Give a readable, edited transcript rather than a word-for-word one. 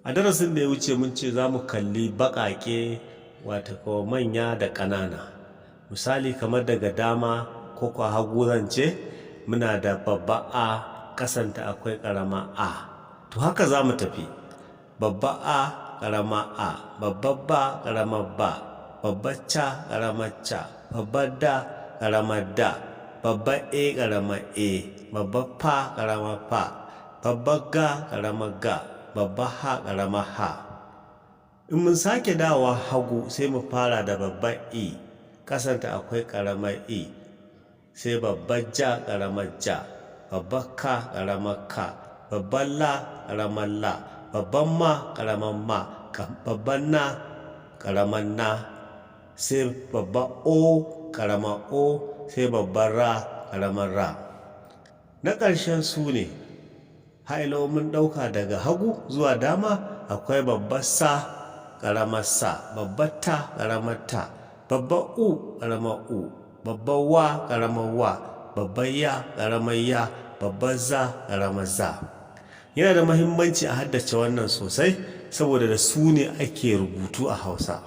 A darasin da ya wuce, mun ce za mu kalli baƙaƙe, wato ko manya da ƙanana. Misali, kamar daga dama ko kwa hagu zan ce, muna da babba A, ƙasanta akwai ƙarama A. To haka za mu tafi: babba A, ƙarama A, babbar ba, ƙaramar ba, babbar ca, ƙaramar ca, babbar da, ƙaramar da, babbar E, ƙaramar E, babbar fa, ƙaramar fa, babbar ga, ƙaramar ga, babbar ha, ƙaramar ha. In mun sake dawowa hagu, sai mu fara da babbar E, ƙasanta akwai ƙaramar E, sai babbar ja, ƙaramar ja, babbar ka, ƙaramar ka, babbar la, ƙaramar la, babban ma, ƙaramar ma, babban na, ƙaramar na, sai babbar O, ƙaramar O, sai babbar ra, ƙaramar ra. Na ƙarshen su ne hailo mun ɗauka daga hagu zuwa dama, akwai babbar sa, ƙaramar sa, babbar ta, ƙaramar ta, babbar u, ƙaramar u, babbar wa, ƙaramar wa, babbar ya, ƙaramar ya, babbar za, ƙaramar za. Yana da mahimmanci a haddace wannan sosai, saboda da su ne ake rubutu a Hausa.